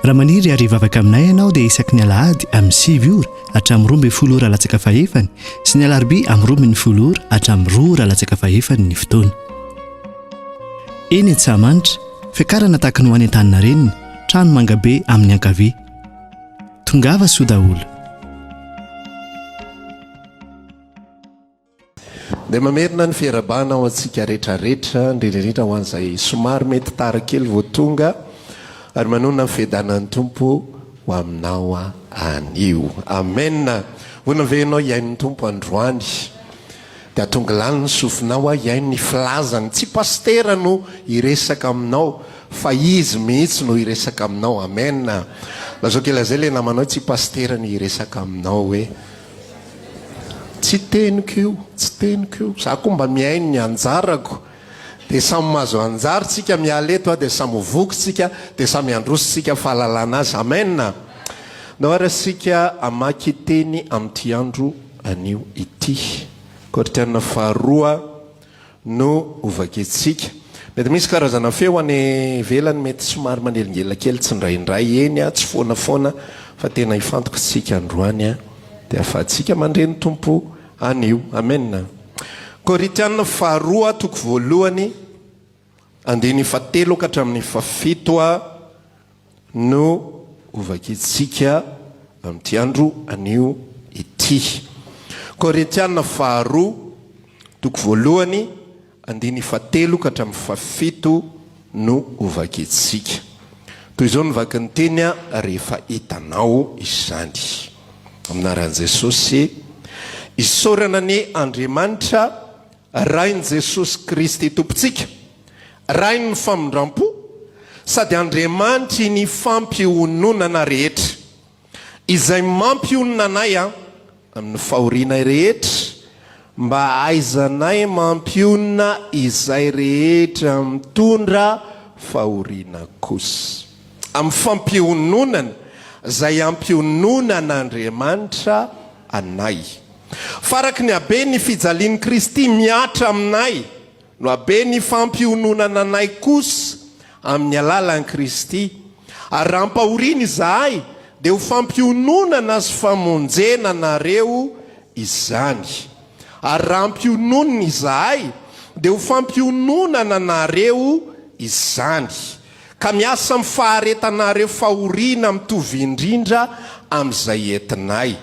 Raha maniry ary hivavaka aminay ianao dia isaky ny alahady amin'ny 9 ora hatramin'ny 12 ora latsaka fahefany sy ny alarobia amin'ny 12 ora hatramin'ny 2 ora latsaka fahefany ny fotoana. Eny Antsahamanitra, fiakarana tahaka ny ho any Antaninarenina, trano mangabe amin'ny ankavia. Tongava soa daholo. Dia mamerina ny fiarabana ho antsika rehetra rehetra, indrindra indrindra ho an'izay somary mety tara kely vao tonga, ary manonona ny fiadanan'ny Tompo ho aminao anio. Amen. Vonona ve ianao hihaino ny Tompo androany? Dia atongilano ny sofinao hihaino ny filazany. Tsy pasitera no hiresaka aminao fa Izy mihitsy no hiresaka aminao. Amen. Lazao kely an'izay ilay namanao tsy pasitera no hiresaka aminao hoe. Tsy teniko io, tsy teniko io. Za koa mba mihaino ny anjarako. Dia samy mahazo anjara tsika miala eto a, dia samy ho voky tsika, dia samy handroso tsika fahalalana azy. Amen. Ndao ary isika hamaky teny amin'ity andro anio ity. Korintiana faharoa. no ho vakintsika. Mety misy karazana feo any ivelany mety somary manelingelina kely tsindraindray eny tsy foana foana fa tena hifantoka isika androany dia ahafahantsika mandre ny Tompo anio. Amen. Korintiana faharoa toko voalohany andininy fahatelo ka hatramin'ny fahafito no hovakintsika amin'ity andro anio ity. Korintiana faharoa, toko voalohany, andininy fahatelo ka hatramin'ny fahafito no hovakintsika. Toy izao ny vakin'ny teny rehefa hitanao izany. Amin'ny anaran'i Jesosy, isaorana anie Andriamanitra Rain'i Jesosy Kristy Tompontsika, Rain'ny famindram-po sady Andriamanitry ny fampiononana rehetra, izay mampionona anay amin'ny fahorianay rehetra, mba hahaizanay mampionona izay rehetra mitondra fahoriana kosa, amin'ny fampiononana izay ampiononan'Andriamanitra anay. Fa araka ny haben'ny fijalian'i Kristy mihatra aminay, no habe ny fampiononana anay kosa amin'ny alalan'i Kristy. Ary raha ampahoriana izahay, dia ho fampiononana sy famonjena anareo izany. Ary raha ampiononina izahay, dia ho fampiononana anareo izany. Ka miasa amin'ny faharetanareo fahoriana mitovy indrindra amin'izay entinay.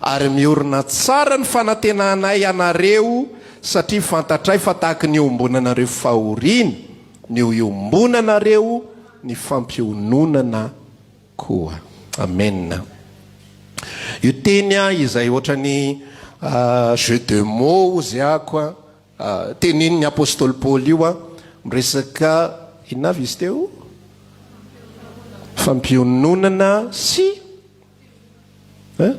Ary miorina tsara ny fanantenanay anareo, satria fantatray fa tahaky ny iombonanareo fahoriana, no iombonanareo ny fampiononana koa. Amena. Io teny izay ohatran'ny jeu de mots hozy ako an, tenenin'ny apostoly Paoly io an, miresaka inona avy izy teo? Fampiononana sy Hein?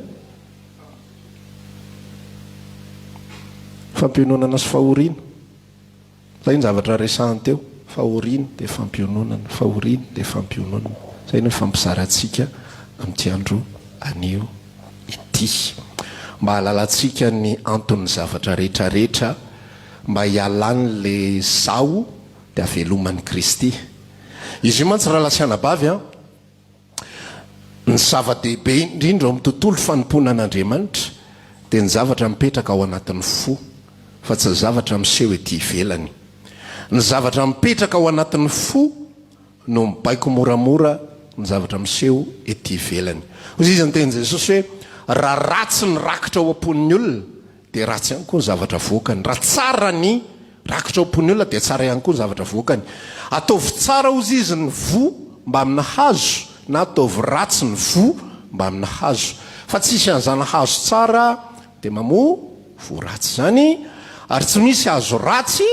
Fampiononana sy fahoriana. Zay ny zavatra resahany teo. Fahoriana dia fampiononana, fahoriana dia fampiononana. Zay no ifampizarantsika amin'ity andro anio ity. Mba hahalalantsika ny anton'ny zavatra rehetra rehetra, mba hialan'le zaho dia haveloman'i Kristy. Izy io mantsy rahalahy sy anabavy an, Ny zava-dehibe indrindra ao amin'ny tontolo fanompoana an'Andriamanitra dia ny zavatra mipetraka ao anatin'ny fo, fa tsy ny zavatra miseho ety ivelany. Ny zavatra mipetraka ao anatin'ny fo no mibaiko moramora ny zavatra miseho ety ivelany. Hoy izy ny tenin'i Jesosy hoe, Raha ratsy ny rakitra ao am-pon'ny olona, dia ratsy ihany koa ny zavatra avoakany. Raha tsara ny rakitra ao am-pon'ny olona dia tsara ihany koa ny zavatra avoakany. Ataovy tsara hozy izy ny voa mba amina hazo na ataovy ratsy ny voa mba amina hazo. Fa tsy hisy an'izany hazo tsara dia mamoa voa ratsy izany ary tsy misy hazo ratsy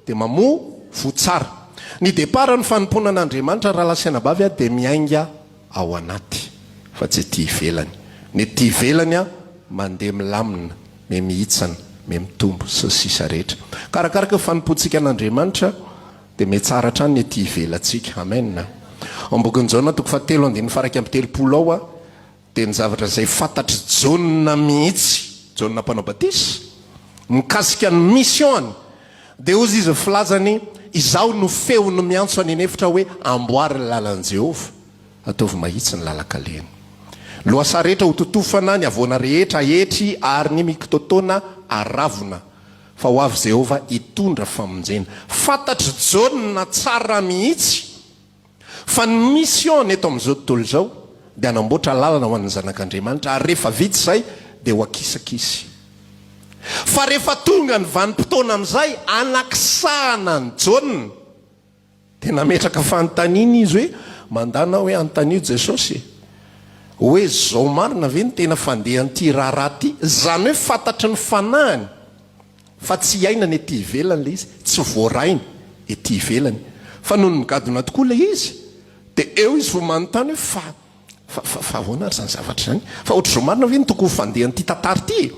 dia mamoa voa tsara. Ny départ ny fanompoana an'Andriamanitra rahalahy sy anabavy dia miainga ao anaty fa tsy ety ivelany. Ny ety ivelany an, mandeha milamina, me mihitsana, me mitombo, sy ny sisa rehetra. Ka arakaraka ny fanompoantsika an'Andriamanitra dia mihatsara hatrany ny ety ivelantsika. Amen. Ao amin'ny bokin'i Jaona toko fahatelo andininy faha 31 ao an, dia ny zavatra izay fantatr'i Jaona mihitsy, Jaona mpanao batisa, mikasika ny mission-ny, dia hozy izy ny filazany, Izaho no feon'ny miantso any an'efitra hoe, Amboary ny lalan'i Jehovah. Ataovy mahitsy ny lalan-kalehany. Ny lohasaha rehetra ho totofana, ny havoana rehetra haetry, ary ny mikitoatoana haravona. Fa ho avy Jehovah hitondra famonjena. Fantatr'i Jaona tsara mihitsy fa ny mission-ny eto amin'izao tontolo izao dia hanamboatra lalana ho an'ny zanak'Andriamanitra, ary rehefa vita izay dia ho akisakisy. Fa rehefa tonga ny vanim-potoana amin'izay hanakisahana an'i Jaona, Dia nametraka fanontaniana izy hoe, Mandàna aho hoe anontanio Jesosy e! Hoe izao marina ve no tena fandehan'ity raharaha ity? Izany hoe fantatry ny fanahiny fa tsy iainany ety ivelany ilay izy, tsy voarainy ety ivelany. Fa nony migadona tokoa ilay izy, dia eo izy vao manontany hoe fa Fa, fa, fa ahoana ary izany zavatra izany? Fa ohatr'izao marina ve no tokony ho fandehan'ity tantara ity e?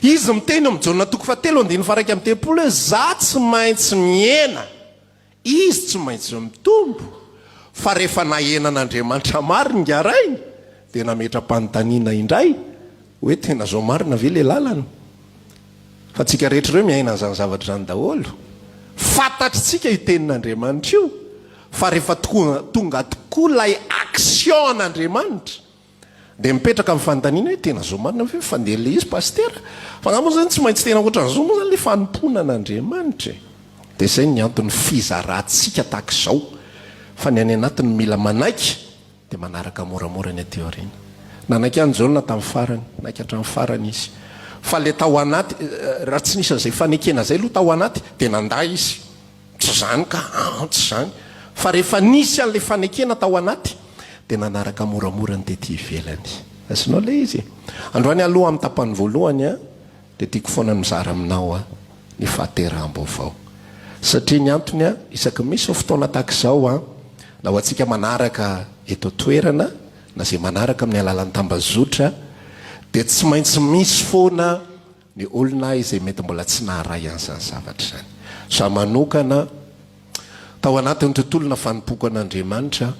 Izy miteny ao amin'ny Jaona toko fahatelo andininy faha-31 hoe, Za tsy maintsy mihena, izy tsy maintsy mitombo. Fa rehefa nahenan'Andriamanitra marina ingahy rainy, dia nametra-panontaniana indray hoe tena izao marina ve ilay lalana? Fa tsika rehetra ireo miaina an'izany zavatra izany daholo. Fantatritsika io tenin'Andriamanitra io. Fa rehefa tonga tokoa ilay action an'Andriamanitra dia mipetraka ny fanontaniana hoe tena zao marina ve fandeha ilay izy Pasitera? Fa angaha moa izany tsy maintsy tena ohatran'izao moa izany ilay fanompoana an'Andriamanitra e? Dia izay ny anton'ny fizarantsika tahaka izao fa ny any anatiny no mila manaiky dia manaraka moramora ny aty aoriana. Nanaiky ihany Jaona tamin'ny farany, nanaiky hatramin'ny farany izy. Fa ilay tao anaty, raha tsy nisy an'izay fanekena izay aloha tao anaty dia nandà izy. Tsy izany ka, an, tsy izany. Fa rehefa nisy an'ilay fanekena tao anaty, dia nanaraka moramora ny tety ivelany. Azonao ilay izy e? Androany aloha amin'ny tapany voalohany an, dia tiako foana ny mizara aminao an, ny fahateraham-baovao. Satria ny antony an, isaky ny misy ny fotoana tahaka izao an, na ho antsika manaraka eto an-toerana, na izay manaraka amin'ny alalan'ny tambazotra, dia tsy maintsy misy foana Ny olona izay mety mbola tsy naharay an'izany zavatra izany. Izaho manokana, tao anatin'ny tontolona fanompoako an'Andriamanitra,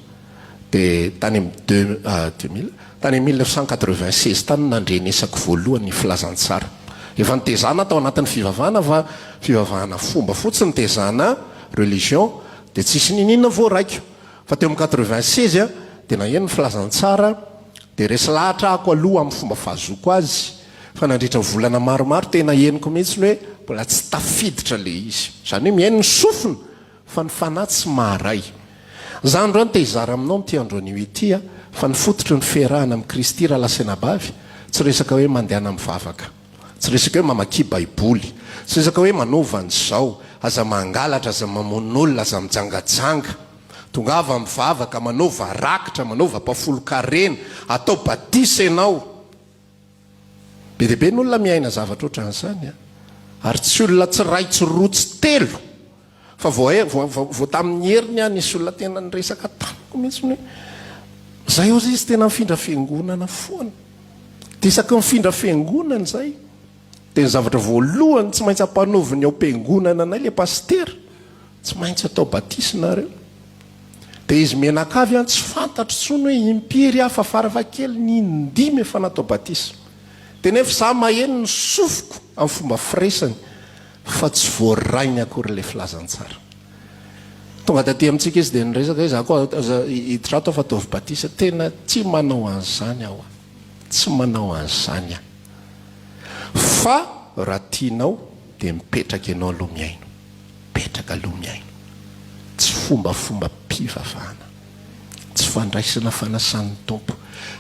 dia tany amin'ny deux, 2000, tany amin'ny 1996 tany no nandrenesako voalohany ny filazantsara. Efa nitezana tao anatin'ny fivavahana fa fivavahana fomba fotsiny nitezana, religion, dia tsisy niniana voaraiko. Fa teo amin'ny 96 aho dia naheno ny filazantsara, dia resy lahatra ako aloha amin'ny fomba fahazoako azy, Fa nandritra volana maromaro tena henoko mihitsy ny hoe mbola tsy tafiditra le izy. Izany hoe mihaino ny sofina fa ny fanahy tsy maharay. Za androany te hizara aminao amin'ity andro anio ity fa ny fototry ny fiarahana amin'i Kristy rahalahy sy anabavy tsy resaka hoe mandehana mivavaka, tsy resaka hoe mamakia baiboly, tsy resaka hoe manaova an'izao, aza mangalatra, aza mamono olona, aza mijangajanga. Tongava mivavaka, manaova rakitra, manaova mpafolon-karena, atao batisa ianao. Be dia be ny olona miaina zavatra ohatran'izany an! Ary tsy olona tsy iray, tsy roa, tsy telo fa vao vao tamin'ny heriny aho nisy olona tena niresaka tamiko mihitsy hoe zay ozy izy tena mifindra fiangonana foana. Dia isaky mifindra fiangonana izay dia ny zavatra voalohany tsy maintsy ampanaoviny ao am-piangonana anay ilay pasitera, tsy maintsy atao batisa nareo. Dia izy mianakavy an, tsy fantatro intsony hoe impiry aho fa farafahakeliny indimy efa natao batisa. Dia nefa izaho maheno ny sofiko amin'ny fomba firesany fa tsy voarainy akory ilay filazantsara. Tonga taty amintsika izy dia niresaka hoe izaho koa aza hiditra ato aho fa ataovy batisa. Tena tsy manao an'izany aho an. Tsy manao an'izany aho. Fa raha tianao dia mipetraka ianao aloha mihaino. Mipetraka aloha mihaino. Tsy fombafombam-pivavahana. Tsy fandraisana fanasan'ny Tompo.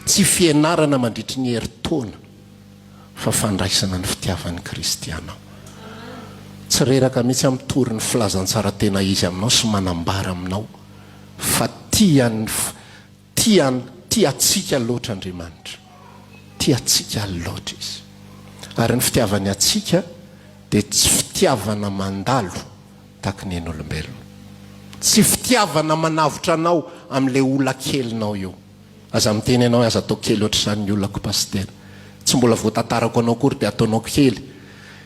Tsy fianarana mandritry ny herintaona. Fa fandraisana ny fitiavan'i Kristy anao. Tsy reraka mihitsy aho mitory ny filazantsara tena izy aminao sy manambara aminao fa tia ny Tia tia antsika loatra Andriamanitra. Tia antsika loatra Izy. Ary ny fitiavany antsika dia tsy fitiavana mandalo tahaka ny an'olombelona. Tsy fitiavana manavotra anao amin'ilay ola kelinao io. Aza miteny ianao hoe aza atao kely ohatr'izany ny olako Pasitera. Tsy mbola voatantarako anao akory dia ataonao kely.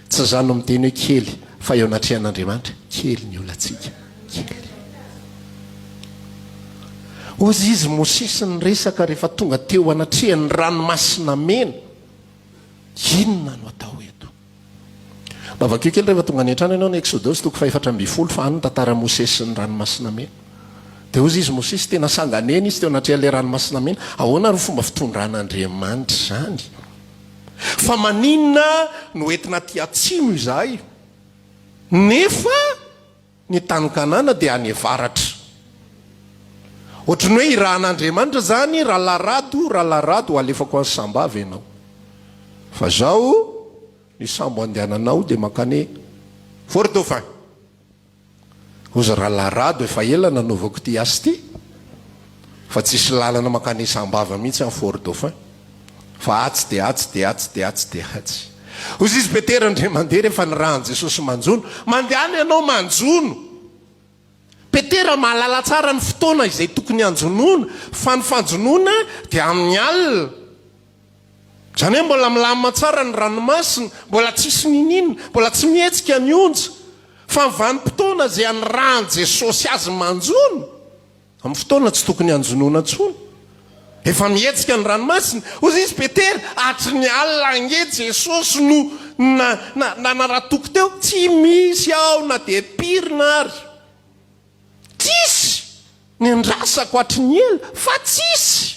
Tsy izaho no miteny hoe kely fa eo anatrehan'Andriamanitra, kely ny olantsika. Kely. Hozy izy Mosesy niresaka rehefa tonga teo anatrehan'ny ranomasina mena. Inona no atao eto? Mba vakio kely rehefa tonga any an-trano ianao ny Eksodosy toko fahefatra ambin'ny folo fa any ny tantaran'i Mosesy sy ny ranomasina mena. Dia hozy izy Mosesy, tena sanganehana izy teo anatrehan'ilay ranomasina mena, ahoana ary ny fomba fitondran'Andriamanitra izany? Fa maninona no entina aty atsimo izahay, nefa ny tany Kanana dia any avaratra? Ohatry ny hoe irahan'Andriamanitra izany, Ralarado, Ralarado, alefako any Sambava ianao. Fa izao, ny sambo andehananao dia mankany Fort Dauphin. Hozy rahalahy Rado efa ela nanaovako ity asa ity fa tsisy lalana mankany Sambava mihitsy any Fort Dauphin fa atsy dia atsy dia atsy dia atsy dia atsy. Hozy izy Petera indray mandeha rehefa nirahan'i Jesosy manjono, mandehana ianao manjono. Petera mahalala tsara ny fotoana izay tokony hanjonoana fa ny fanjonoana dia amin'ny alina. Izany hoe mbola milamina tsara ny ranomasina, mbola tsisy niniana, mbola tsy mihetsika ny onja. Fa ny vanim-potoana izay anirahan'i Jesosy azy manjono, amin'ny fotoana tsy tokony hanjonoana intsony. Efa mihetsika ny ranomasina. Hoy izy, Petera, hatry ny alina ange Jesosy no nanara-toky teo, tsy misy ao na dia pirina ary. Tsisy! Nendrasako hatry ny ela, fa tsisy!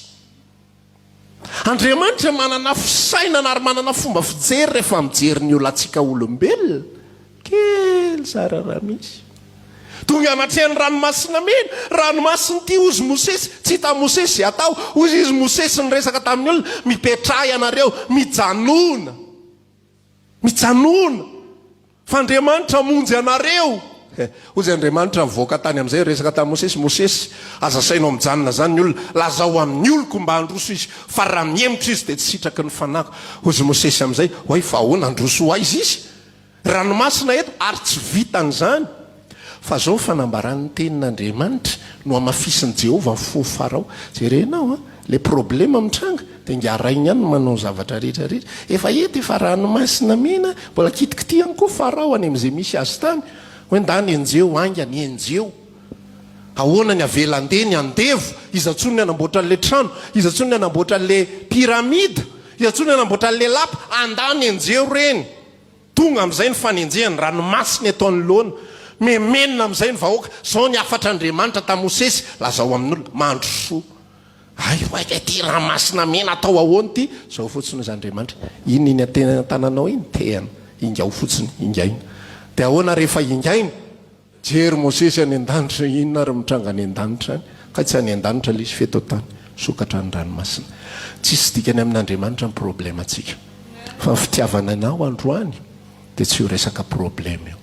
Andriamanitra manana fisainana ary manana fomba fijery rehefa mijery ny olantsika olombelona. Kely zara raha misy. Tonga anatrehan'ny ranomasina mena, ranomasina ity hozy Mosesy, tsy hitan'i Mosesy izay atao, hozy izy Mosesy niresaka tamin'ny olona, mipetraha ianareo, mijanona. Mijanona! Fa Andriamanitra hamonjy anareo! Hoy Andriamanitra nivoaka tany amin'izay niresaka tamin'i Mosesy, Mosesy, aza asainao mijanona izany ny olona, lazao amin'ny oloko mba handroso izy, fa raha mihemotra izy dia tsy sitraky ny fanahiko. Hoy Mosesy amin'izay, Oay, fa ahoana, handroso ho aiza izy? Ranomasina eto, ary tsy vitan'izany, fa izao ny fanambaran'ny tenin'Andriamanitra, nohamafisin'i Jehovah ny fon'i Farao. Jerenao an! Ilay problema mitranga dia ingahy rainy ihany no manao ny zavatra rehetra rehetra. Efa eto efa ranomasina mena, mbola kitikitihany koa Farao any amin'izay misy azy tany. Hoe ndany enjeho haingana, enjeho. Ahoana ny avela handeha ny andevo? Iza intsony ny hanamboatra an'ilay trano? Iza intsony ny hanamboatra an'ilay pyramide? Iza intsony ny hanamboatra an'ilay lapa? Andany enjeho ireny. Tonga amin'izay ny fanenjehana, ranomasina eto anoloana. Memenina amin'izay ny vahoaka. Izao ny hafatr'Andriamanitra tamin'i Mosesy, lazao amin'olona, mandrosoa. Hay oay kay ity ranomasina mena atao ahoana ity? Izao fotsiny hozy Andriamanitra, iny iny an-tananao iny, tehana, ingao fotsiny, ingaina. Dia ahoana rehefa ingaina? Jery Mosesy any an-danitra, inona ary mitranga any an-danitra any? Kay tsy any an-danitra ilay izy fa eto an-tany, misokatra ny ranomasina. Tsisy dikany amin'Andriamanitra ny problème-ntsika. Fa ny fitiavana anao androany dia tsy io resaka problème io.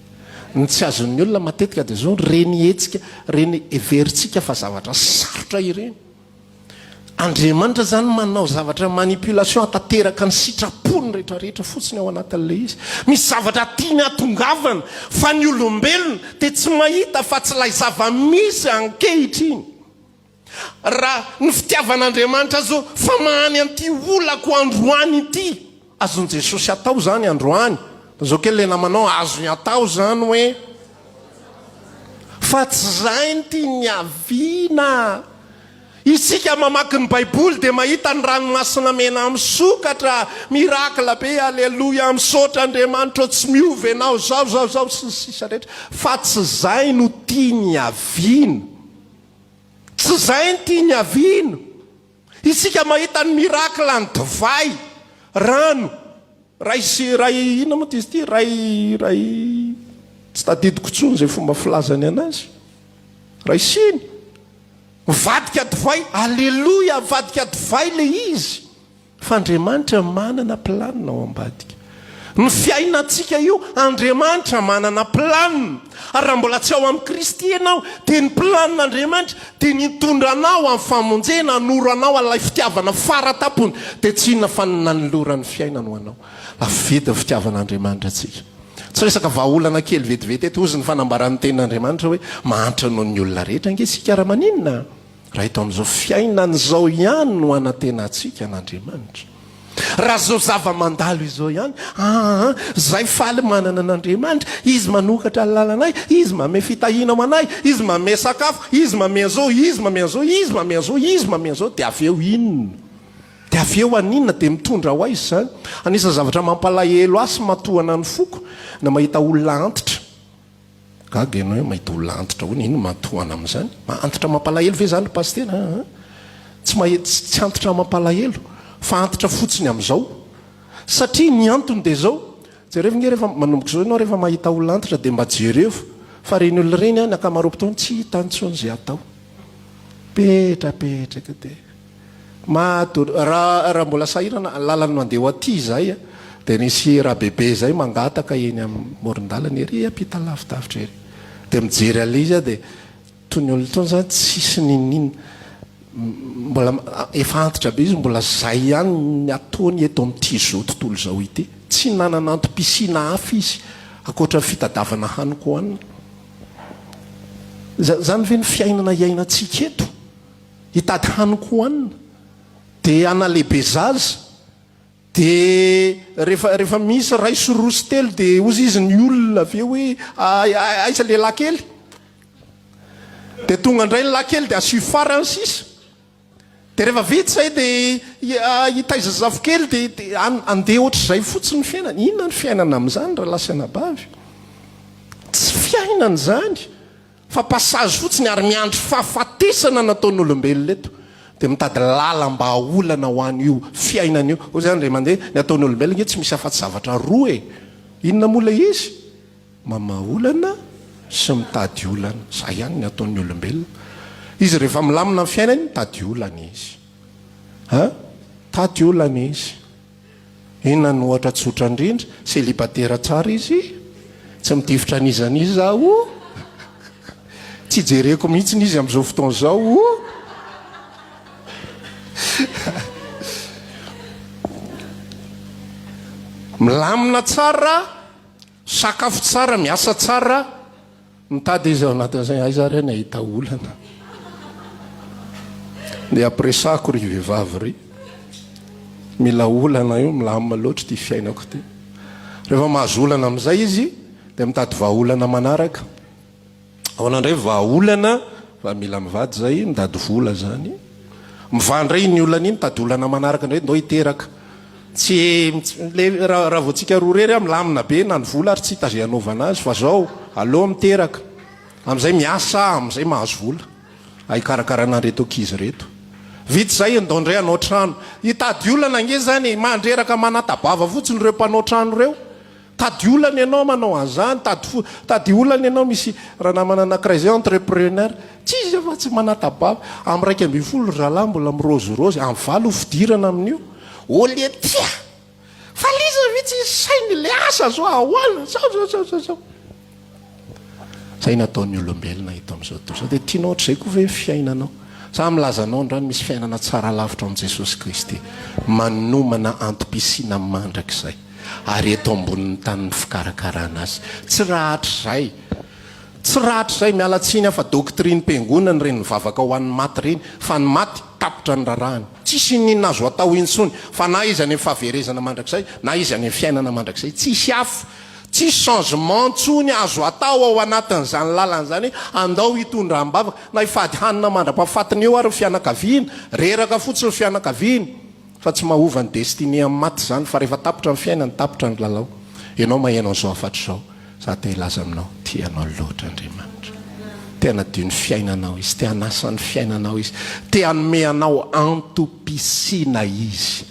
Ny tsy azon'ny olona matetika dia izao, ireny hetsika, ireny heverintsika fa zavatra sarotra ireny. Andriamanitra izany manao zavatra manipulation hatanteraka ny sitrapony rehetra rehetra fotsiny ao anatin'ilay izy. Misy zavatra tiany hatongavana fa ny olombelona dia tsy mahita fa tsy ilay zava-misy ankehitriny. Raha ny fitiavan'Andriamanitra zao famahany an'ity olako androany ity. Azon'i Jesosy atao izany androany. Lazao kely ilay namanao, azony atao izany hoe. Fa tsy izay no tiany niaviana. Isika mamaky ny Baiboly dia mahita ny ranomasina mena misokatra, miracle be, aleloia, misaotra Andriamanitra ô tsy miova ianao, zao zao zao sy ny sisa rehetra. Fa tsy izay no tiany hiaviana. Tsy izay no tiany hiaviana. Isika mahita ny miracle ny divay, rano, ray sy ray inona moa izy ity? Ray ray tsy tadidiko intsony izay fomba filazany anazy. Ray siny. Mivadika divay, aleloia, mivadika divay ilay izy. Fa Andriamanitra manana planina ao ambadika. Ny fiainantsika io, Andriamanitra manana planina. Ary raha mbola tsy ao amin'i Kristy ianao, dia ny planin'Andriamanitra dia ny hitondra anao amin'ny famonjena, hanoro anao an'ilay fitiavana fara tampony, dia tsy inona fa ny nanolorany fiainany ho anao. Lafo-vidy ny fitiavan'Andriamanitra antsika. Tsy resaka vahaolana kely vetivety eto, hozy ny fanambaran'ny tenin'Andriamanitra hoe, mahantra noho ny olona rehetra ange isika raha maninona? Raha eto amin'izao fiainana izao ihany no anantenantsika an'Andriamanitra, raha izao zava-mandalo izao ihany, aa, izay faly manana an'Andriamanitra, Izy manokatra ny lalanay, Izy manome fitahiana ho anay, Izy manome sakafo, Izy manome an'izao, Izy manome an'izao, Izy manome an'izao, Izy manome an'izao, dia avy eo inona? Dia avy eo haninona? Dia mitondra ho aiza izany? Anisan'ny zavatra mampalahelo ahy sy mahatohana ny foko ny mahita olona antitra. Gaga ianao hoe mahita olona antitra ahoana? Inona mahatohana amin'izany? Antitra mampalahelo ve izany ry Pasitera a? Tsy mahe, tsy antitra mampalahelo fa antitra fotsiny amin'izao. Satria ny antony dia izao, Jerevo nge rehefa manomboka izao ianao rehefa mahita olona antitra dia mba jerevo fa ireny olona ireny an, ny ankamaroam-potoana tsy hitany intsony izay atao. Petrapetraka dia maty. Raha raha mbola sahirana lalana mandeha ho aty izahay an, dia nisy rabebe izay mangataka eny amin'ny moron-dalana ery ampita lavidavitra ery. Dia mijery an'ilay izy aho dia Toy ny olona itony zany tsisy ninoninona mbola efa antitra be izy mbola zay ihany ny ataony eto amin'ity zao tontolo izao ity. Tsy nanana antom-pisiana hafa izy ankoatra ny fitadiavana hanin-kohanina. Zany ve ny fiainana iainantsika eto? Hitady hanin-kohanina dia hanalehibe zaza Dia rehefa rehefa misy iray sy roa sy telo dia hozy izy ny olona avy eo hoe aiza le lahy kely? Dia tonga indray ny lahy kely dia asio farany sisa. Dia rehefa vita izay dia hitaiza zafikely dia dia andeha ohatr'izay fotsiny ny fiainana. Inona ny fiainana amin'izany rahalahy sy anabavy? Tsy fiainana izany. Fa passage fotsiny ary miandry fahafatesana nataon'olombelona eto dia mitady lalam-bahaolana ho an'io fiainana io. Hoy izany indray mandeha, ny ataon'olombelona ange tsy misy afa-tsy zavatra roa e! Inona moa ilay izy? Mamaha olana sy mitady olana. Izay ihany ny ataon'ny olombelona. Izy rehefa milamina ny fiainany, mitady olana izy. An? Mitady olana izy. Inona no ohatra tsotra indrindra? Célibataire tsara izy, tsy mitifitra an'iza n'iza aho, tsy jereko mihitsy izy amin'izao fotoana izao. Milamina tsara, sakafo tsara, miasa tsara. Mitady izy ao anatin'izay, aiza ary aho ny hahita olana. Dia ampiresahako ry vehivavy ry. Mila olana io, milamina loatra ity fiainako ity. Rehefa mahazo olana amin'izay izy, dia mitady vahaolana manaraka. Ahoana indray vahaolana? Fa mila mivady izay, mitady vola izany. Mivaha indray iny olana iny, mitady olana manaraka indray, ndao hiteraka. Tsy le raha vao tsika roa irery aho milamina be na ny vola ary tsy hita izay hanaovana azy fa zao aleo miteraka amin'izay miasa aho amin'izay mahazo vola hikarakarana an'ireto ankizy ireto. Vita izay ndao indray hanao trano. Hitady olana ange izany e! Mandreraka manata-bava fotsiny ireo mpanao trano ireo. Tady olana ianao manao an'izany, tady fo, tady olana ianao misy ranamana anankiray izay entrepreneur, tsy izy afa tsy manata-bava, amin'ny 11 ry zalahy mbola mirôzirôzy, amin'ny valo ho fidirana amin'io, ô letia! Fa l'iza ve tsy sainy le asa zao ahoana, zao zao zao zao zao. Zay ny ataon'ny olombelona eto amin'izao tontolo izao, dia tianao ohatr'izay koa ve ny fiainanao? Za milaza anao androany misy fiainana tsara lavitra ao amin'i Jesosy Kristy, manomana antom-pisiana mandrakizay. ary eto ambonin'ny tany ny fikarakarana azy. Tsy rahatrizay, tsy rahatrizay, miala tsiny aho fa doctrine-piangonana ireny mivavaka ho an'ny maty ireny, fa ny maty, tapitra ny rarahany. Tsisy iniana azo atao intsony, fa na izy any amin'ny fahaverezana mandrakizay, na izy any amin'ny fiainana mandrakizay, tsisy hafa, tsisy changement intsony azo atao ao anatin'izany lalana izany hoe andao hitondra am-bavaka, na hifady hanina mandra-pahafatiny eo ary ny fianakaviana, reraka fotsiny ny fianakaviana. Fa tsy mahova ny destinée amin'ny maty izany fa rehefa tapitra ny fiainana, tapitra ny lalao. Ianao maheno an'izao hafatra izao, za te hilaza aminao, tia anao loatra Andriamanitra. Te hanadio ny fiainanao Izy, te hanasa ny fiainanao Izy, te hanome anao antom-pisiana Izy,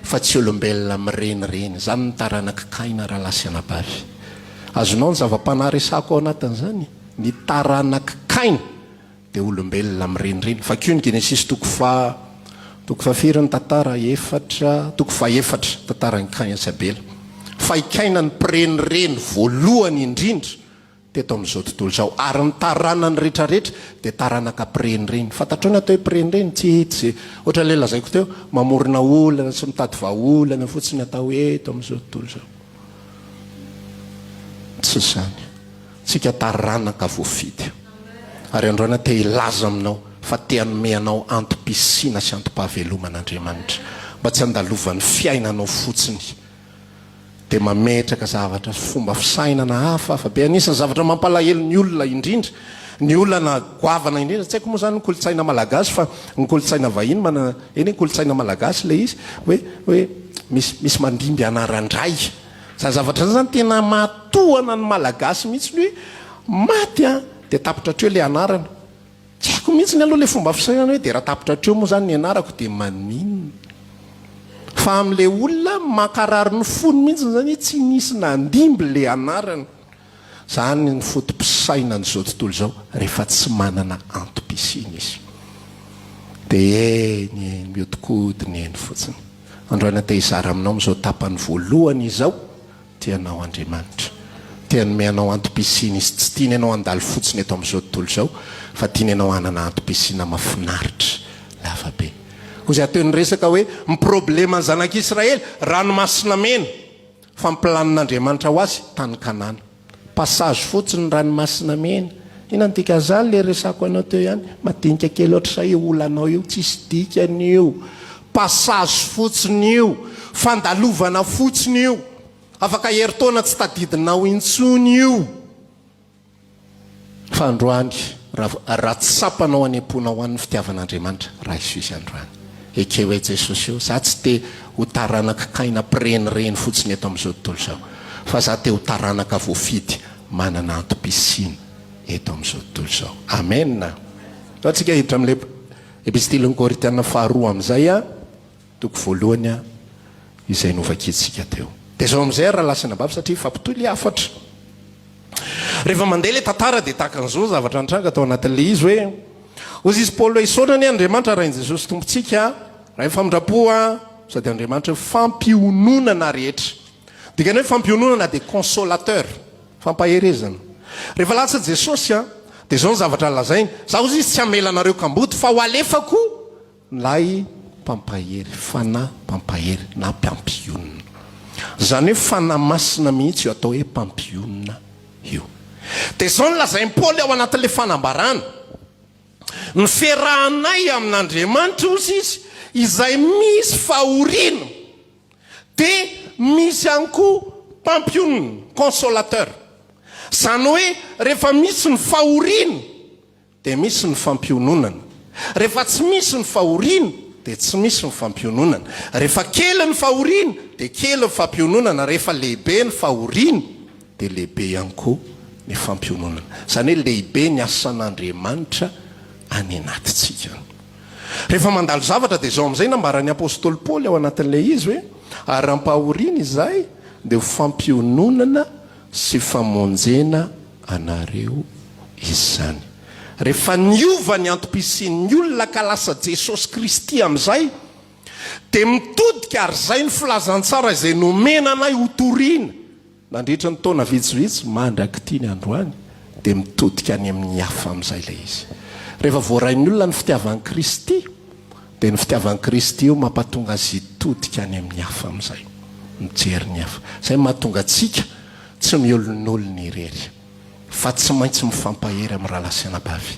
fa tsy olombelona mirenireny. Izany ny taranak'i Kaina rahalahy sy anabavy. Azonao ny zava-panahy resahako ao anatin'izany? Ny taranak'i Kaina. Dia olombelona mirenireny. Vakio ny Genesisy toko faha, toko fahafiry ny tantara? Efatra, toko fahefatra, tantaran'i Kaina sy Abela. Fa i Kaina no mpirenireny voalohany indrindra teto amin'izao tontolo izao. Ary ny taranany rehetrarehetra dia taranaka mpirenireny. Fantatrao ny atao hoe mpirenireny? Tsy, tsy, ohatran'ilay lazaiko teo, mamorona olana sy mitady vahaolana fotsiny atao eto amin'izao tontolo izao. Tsy izany. Tsika taranaka voafidy. Ary androany aho te hilaza aminao fa te hanome anao antom-pisiana sy antom-pahavelomana Andriamanitra. Mba tsy handalovan'ny fiainanao fotsiny. Dia mametraka zavatra sy fomba fisainana hafahafa be. Anisan'ny zavatra mampalahelo ny olona indrindra, ny olana goavana indrindra, tsy haiko moa izany ny kolontsaina malagasy fa ny kolontsaina vahiny manana, eny e, kolontsaina malagasy ilay izy, hoe, hoe misy, misy mandimby anaran-dray. Izany zavatra izany izany tena mahatohana ny Malagasy mihitsy ny hoe. Maty an, dia tapitra hatreo ilay anarana. Tsy haiko mihitsy aloha ilay fomba fisainana hoe dia raha tapitra hatreo moa izany ny anarako dia maninona? Fa amin'ilay olona mankarary ny fony mihitsy izany hoe tsy nisy nandimby ilay anarana. Izany ny foto-pisainan'izao tontolo izao rehefa tsy manana antom-pisiana izy. Dia eny eny, mihodinkodina eny fotsiny. Androany aho te hizara aminao amin'izao tapany voalohany izao. Tia anao Andriamanitra. Te hanome anao antom-pisiana Izy. Tsy tiany ianao handalo fotsiny eto amin'izao tontolo izao, fa tiany ianao hanana antom-pisiana mahafinaritra, lava be. Hoy izaho teo niresaka hoe, ny probleman'ny zanak'Israely, ranomasina mena. Fa ny planin'Andriamanitra ho azy, tany Kanana. Passage fotsiny ny ranomasina mena. Inona ny dikan'izany le resako anao teo ihany? Madinika kely ohatr'izay io olanao io, tsisy dikany io. Passage fotsiny io. Fandalovana fotsiny io. Afaka herintaona tsy tadidinao intsony io. Fa androany, raha raha tsapanao any am-ponao any ny fitiavan'Andriamanitra, raiso Izy androany. Ekeo hoe Jesosy ô, za tsy te ho taranak'i Kaina mpirenireny fotsiny eto amin'izao tontolo izao, fa za te ho taranaka voafidy manana antom-pisiana eto amin'izao tontolo izao. Amen! Ndao tsika hiditra amin'ilay Epistilin'ny Korintiana faharoa amin'izay a. Toko voalohany izay novakintsika teo. Dia izao amin'izay ary rahalahy sy anabavy satria mifampitohy ilay hafatra. Rehefa mandeha ilay tantara dia tahaka an'izao ny zavatra nitranga tao anatin'ilay izy hoe, Hoy izy Paoly hoe, Isaorana anie Andriamanitra Rain'i Jesosy Tompontsika, Rain'ny famindram-po sady Andriamanitry ny fampiononana rehetra. Dikany hoe fampiononana dia consolateur, fampaherezana. Rehefa lasa Jesosy dia izao ny zavatra lazainy, Izaho hozy izy tsy hamela anareo kamboty fa ho alefako Ilay mpampahery, fanahy mpampahery na mpampionona. Izany hoe fanahy masina mihitsy io atao hoe mpampionona io. Dia izao no lazain'i Paoly ao anatin'ilay fanambarana, Ny fiarahanay amin'Andriamanitra, hozy izy, izay misy fahoriana, dia misy ihany koa mpampionona, consolateur. Izany hoe rehefa misy ny fahoriana, Dia misy ny fampiononana. Rehefa tsy misy ny fahoriana dia tsy misy ny fampiononana. Rehefa kely ny fahoriana dia kely ny fampiononana, rehefa lehibe ny fahoriana dia lehibe ihany koa ny fampiononana. Izany hoe lehibe ny asan'Andriamanitra any anatintsika any. Rehefa mandalo zavatra dia izao amin'izay nambaran'ny apostoly Paoly ao anatin'ilay izy hoe, ary raha ampahoriana izahay dia ho fampiononana sy famonjena anareo izany. Rehefa niova ny antom-pisian'ny olona ka lasa Jesosy Kristy amin'izay, dia mitodika ary izay ny filazantsara izay nomena anay ho torina nandritra ny taona vitsivitsy mandrak'ity ny androany, dia mitodika any amin'ny hafa amin'izay ilay izy. Rehefa voarain'ny olona ny fitiavan'i Kristy, Dia ny fitiavan'i Kristy io mampatonga azy hitodika any amin'ny hafa amin'izay. Mijery ny hafa. Izay no mahatonga antsika tsy miolonolona irery. Fa tsy maintsy mifampahery amin'ny rahalahy sy anabavy.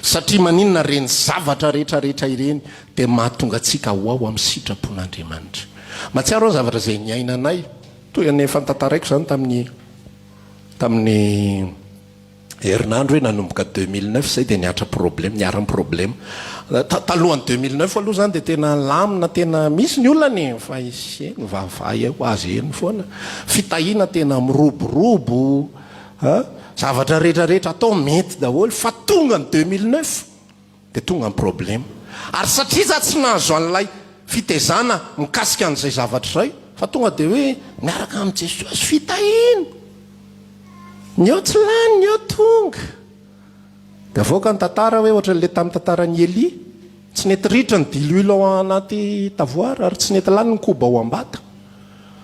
Satria maninona ireny zavatra rehetra rehetra ireny dia mahatonga antsika ho ao amin'ny sitrapon'Andriamanitra. Mahatsiaro aho zavatra izay niainanay, toy ny efa notantaraiko izany tamin'ny tamin'ny. Herinandro hoe nanomboka 2009 zay dia nihatra problème, niharan'ny problème. Talohan'ny 2009 aloha zany dia tena lamina, tena misy ny olana e, fa ise mivavaha eo azy eny foana. Fitahiana tena miroborobo, a, zavatra rehetra rehetra atao mety daholo, fa tonga ny 2009 Dia tonga ny problema. Ary satria za tsy nahazo an'ilay fitezana mikasika an'izay zavatra izay, fa tonga dia hoe miaraka amin'i Jesosy, fitahiana. Ny eo tsy lany, ny eo tonga. Dia avoaka ny tantara hoe ohatran'ilay tamin'ny tantaran'i Elia, tsy nety ritra ny diloilo ao anaty tavoara ary tsy nety lany ny koba ao am-bata.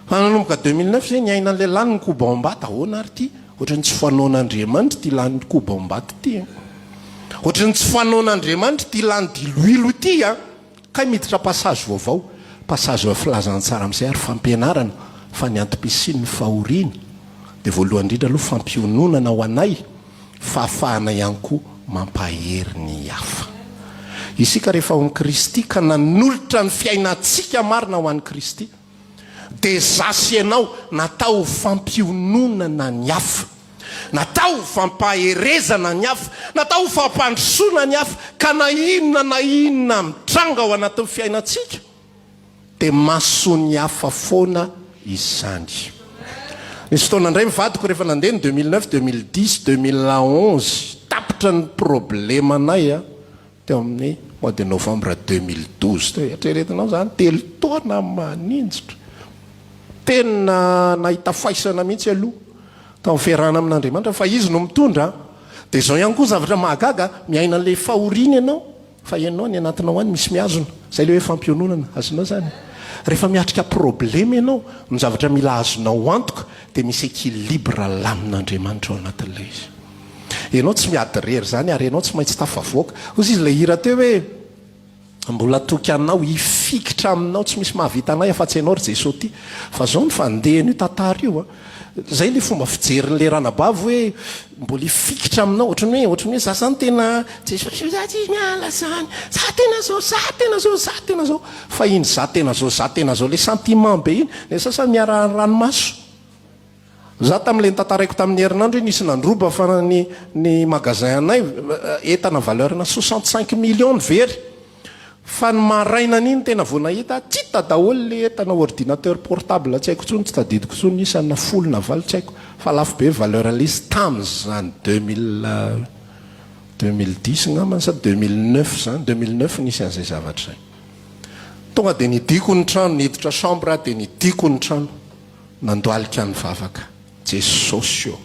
Fa nanomboka 2009 zay niaina an'ilay lany ny koba ao am-bata, ahoana ary ity? Ohatran'ny tsy fanaon'Andriamanitra ity lany koba ao am-bata ity an. Ohatran'ny tsy fanaon'Andriamanitra ity lany diloilo ity an. Kay miditra passage vaovao, passage filazantsara amin'izay ary fampianarana fa ny antom-pisian'ny fahoriana dia voalohany indrindra aloha fampiononana ho anay, fahafahana ihany koa mampahery ny hafa. Isika rehefa ao amin'i Kristy ka nanolotra ny fiainantsika marina ho an'i Kristy dia za sy ianao natao ho fampiononana ny hafa, natao ho fampaherezana ny hafa, natao ho fampandrosoana ny hafa ka na inona na inona mitranga ao anatin'ny fiainantsika dia mason'ny hafa foana izany. Nisy fotoana indray ny vadiko rehefa nandeha ny 2009, 2010, 2011, tapitra ny problemanay a, teo amin'ny mois de novembre 2012 teo. Eritreretinao izany, telo taona maninjitra. Tena nahita faisana mihitsy aloha tamin'ny fiarahana amin'Andriamanitra fa Izy no mitondra an. Dia izao ihany koa zavatra mahagaga, miaina an'ilay fahoriana ianao fa ianao any anatinao any misy mihazona. Izay ilay hoe fampiononana, azonao izany? Rehefa miatrika problema ianao, ny zavatra mila azonao antoka dia misy équilibre lamin'Andriamanitra ao anatin'ilay izy. Ianao tsy miady irery izany ary ianao tsy maintsy tafavoaka. Hoy izy ilay hira teo hoe. Mbola toky anao, hifikitra aminao, tsy misy mahavita anay afa-tsy ianao ry Jesoa ty. Fa zao ny fandehan'io tantara io a. Zay le fomba fijerin'le ranabavy hoe mbola hifikitra aminao, ohatran'ny hoe ohatran'ny hoe za zany tena Jesosy io za tsy miala zany, za tena zao, za tena zao, za tena zao. Fa iny za tena zao, za tena zao le sentiment be iny, ny sasany miara-ranomaso. Za tamin'ilay notantaraiko tamin'ny herinandro hoe nisy nandroba fa ny ny magasin anay entana valeur-na 65 millions ny very. Fa ny marainan'iny tena vao nahita aho, tsy hita daholo ilay entana ordinateur portable tsy haiko intsony, tsy tadidiko intsony ny isany na folo na valo tsy haiko fa lafo be valeur ilay izy tamin'izany 2000 2010 ngambany sa 2009 izany, 2009 nisy an'izay zavatra izay. Tonga dia nidiko ny trano, niditra chambre aho dia nidiko ny trano. Nandohalika nivavaka, Jesosy ô!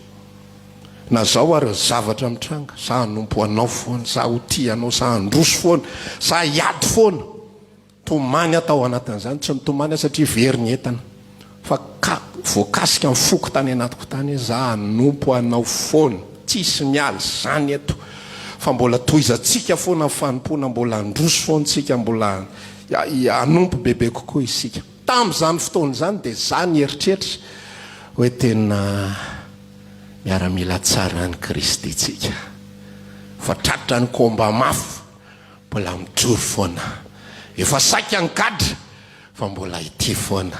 Na zao ary ny zavatra mitranga, za hanompo Anao foana, za ho tia Anao, za handroso foana, za hiady foana. Tomany aho tao anatin'izany, tsy nitomany aho satria very ny entana, fa ka voakasika ny foko tany anatiko tany hoe za hanompo Anao foana, tsisy miala izany eto, fa mbola tohizantsika foana ny fanompoana, mbola handroso foana isika, mbola hanompo bebe kokoa isika. Tamin'izany fotoana izany dia za nieritreritra hoe tena miaramila tsara an'i Kristy tsika. Fa tratra ny combat mafy mbola mijoro foana. Efa saika nigadra fa mbola ity foana.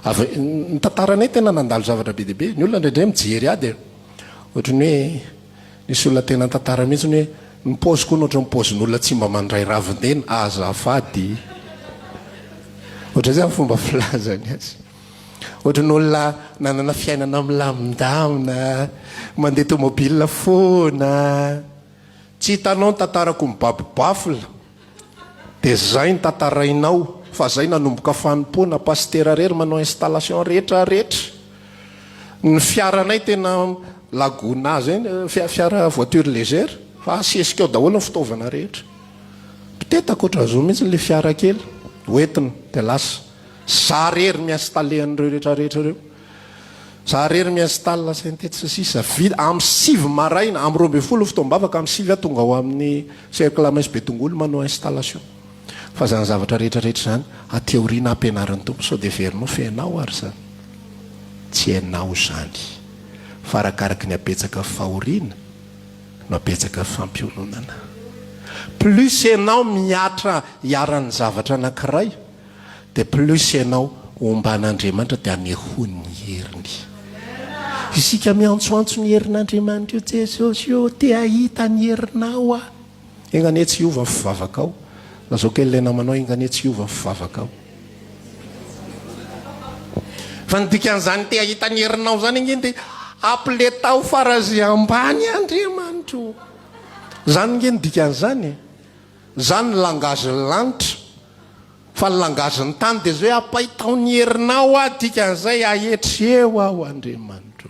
Avy ny tantaranay tena nandalo zavatra be dia be. Ny olona indraindray mijery ahy dia ohatran'ny hoe Nisy olona tena nitantara mihitsy hoe ny paoziko hono ohatran'ny paozin'olona tsy mba mandray ravin-dena, azafady. Ohatran'izay ny fomba filazany azy. Ohatran'ny olona nanana fiainana milamindamina, mandeha tomobile foana. Tsy hitanao ny tantarako mibaby baffle. Dia zay ny tantarainao fa zay nanomboka fanompoana, pasitera rery manao installation rehetra rehetra. Ny fiaranay tena lagona zay, fiara voiture légère fa asesika ao daholo ny fitaovana rehetra. Mpitetaka ohatran'izao mihitsy le fiara kely hoentina dia lasa. Za rery mi-installer an'ireo rehetra rehetra ireo. Za rery mi installe synthé sy sisa vita am sivy maraina am 12 ny fotoam-bavaka am sivy aho tonga ao amin'ny cercle maitso Betongolo manao installation fa zany zavatra rehetra rehetra zany aty aoriana ampianarin'ny Tompo sao dia heverinao fa ianao ary zany tsy ianao zany fa arakaraky ny habetsaka fahoriana no habetsaka fampiononana plus ianao mihatra iharan'ny zavatra anankiray Dia plus ianao homban'Andriamanitra dia anehoany ny heriny. Isika miantsoantso ny herin'Andriamanitra io, Jesosy ô, te hahita ny herinao aho. Enga anie tsy hiova ny fivavakao. Lazao kely ilay namanao, enga anie tsy hiova ny fivavakao. Fa ny dikan'izany te hahita ny herinao izany ange dia ampiletaho faran'izay ambany Andriamanitra ô. Izany ange ny dikan'izany e. Izany ny langage-n'ny lanitra. Fa ny langage-n'ny tany dia izao hoe apaitao ny herinao aho dikan'izay ahetry eo aho Andriamanitro.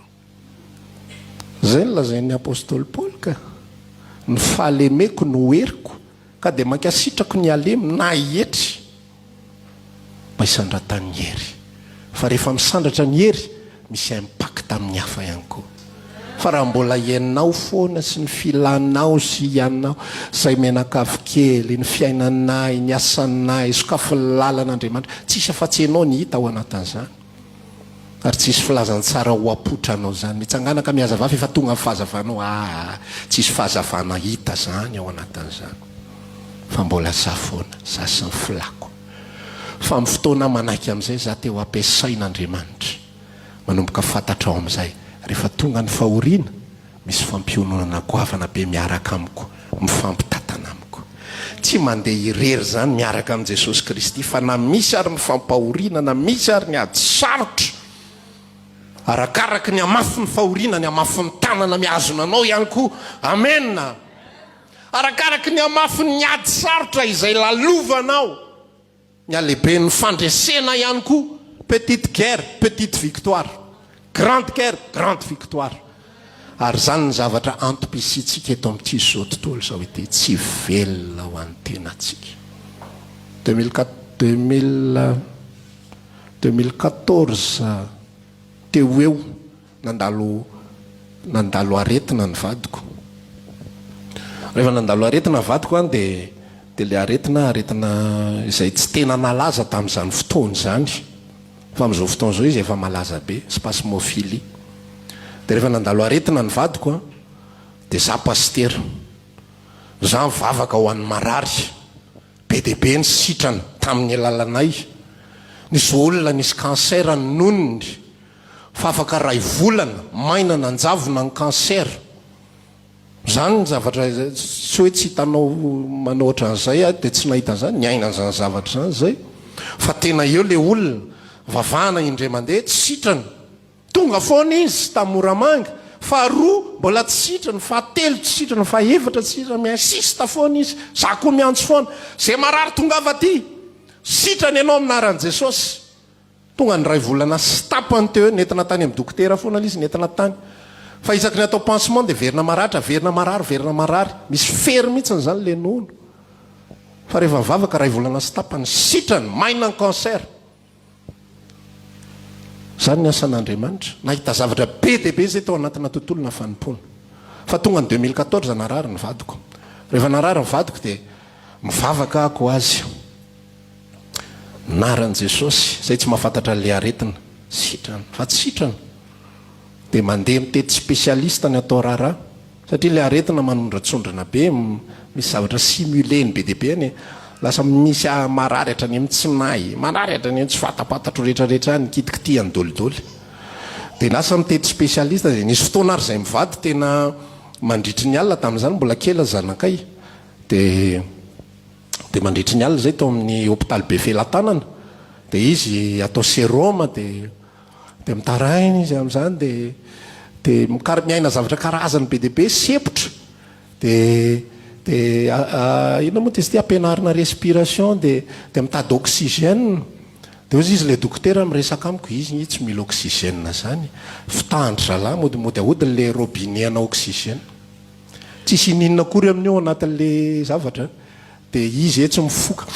Izay no lazain'ny apostoly Paoly ka. Ny fahalemeko no heriko ka dia mankasitrako ny halemy na hietry mba hisandratan'ny hery. Fa rehefa misandratra ny hery, misy impact amin'ny hafa ihany koa. Fa raha mbola ianao foana sy ny filanao sy ianao izay mianakavy kely, ny fiainanay, ny asanay, sokafy ny lalana Andriamanitra, tsisy afa-tsy ianao ny hita ao anatin'izany. Ary tsisy filazantsara ho apoitra anao izany. Mitsangàna ka mihazavà fa efa tonga ny fahazavanao. Aa, tsisy fahazavana hita izany ao anatin'izany. Fa mbola za foana, za sy ny filako. Fa amin'ny fotoana manaiky amin'izay za te ho ampiasain'Andriamanitra. Manomboka fantatrao amin'izay, rehefa tonga ny fahoriana, misy fampiononana goavana be miaraka amiko, mifampitantana amiko. Tsy mandeha irery izany miaraka amin'i Jesosy Kristy, fa na misy ary ny fampahoriana, na misy ary ny ady sarotra. Arakaraky ny hamafin'ny fahoriana ny hamafin'ny tanana mihazona anao ihany koa. Amena. Arakaraky ny hamafin'ny ady sarotra izay lalovanao, ny halehiben'ny fandresena ihany koa. Petite guerre, petite victoire. Grande guerre, grande victoire. Ary izany ny zavatra antom-pisiantsika eto amin'ity izao tontolo izao ity, tsy velona ho an'ny tenantsika. 2014 teo ho eo, nandalo nandalo aretina ny vadiko. Rehefa nandalo aretina ny vadiko an, dia dia ilay aretina, aretina izay tsy tena nalaza tamin'izany fotoana izany. Fa amin'izao fotoana izao izy efa malaza be, spasmophilie. Dia rehefa nandalo aretina ny vadiko an, dia za pasitera. Za mivavaka ho an'ny marary. Be dia be ny sitrana tamin'ny alalanay. Nisy olona nisy cancer ny nonony, fa afaka iray volana, maina nanjavona ny cancer. Izany ny zavatra tsy hoe tsy hitanao manao ohatran'izay aho dia tsy nahita an'izany, niaina an'izany zavatra izany izay. Fa tena eo ilay olona, vavahana indray mandeha, tsy sitrana. Tonga foana izy tamin'ny Moramanga, faharoa mbola tsy sitrana, fahatelo tsy sitrana, fahefatra tsy sitrana, mi-insiste foana izy, za koa miantso foana, izay marary tongava aty, sitrana ianao amin'ny anaran'i Jesosy. Tonga ny iray volana sy tapany teo eo, nentina tany amin'ny dokotera foana ilay izy, nentina tany. Fa isaky ny atao pansement dia verina maratra, verina marary, verina marary. Misy fery mihitsy izany ilay nono. Fa rehefa nivavaka iray volana sy tapany, sitrany, maina ny cancer. Izany ny asan'Andriamanitra. Nahita zavatra be dia be izay tao anatina tontolona fanompoana. Fa tonga ny 2014 narary ny vadiko. Rehefa narary ny vadiko dia mivavaka aho ho azy. Anaran'i Jesosy, izay tsy mahafantatra an'ilay aretina, sitrana, fa tsy sitrana dia mandeha mitety spécialiste ny atao raharaha, satria ilay aretina manondratsondrana be, misy zavatra simulé-ny be dia be any, lasa misy marary hatrany amin'ny tsinay, marary hatrany amin'ny tsy fantapantatro rehetra rehetra any, kitikitihany dolidoly. Dia lasa mitety spécialiste, dia nisy fotoana ary izay mivady tena mandritry ny alina, tamin'izany mbola kely ny zanakay, dia. Dia mandritry ny alina izay tao amin'ny hopitaly Befelatanana, dia izy atao sérum dia dia mitaraina izy amin'izany dia dia mikar- miaina zavatra karazany be dia be, sempotra, dia dia inona moa izy ity ampianarina respiration dia dia mitady oxygène, dia hozy izy ilay dokotera miresaka amiko, izy nge tsy mila oxygène izany, fitahan-dry zalahy mody mody ahodiny ilay robinet ana oxygène. Tsisy ininona akory amin'io ao anatin'le zavatra dia izy etsy mifoka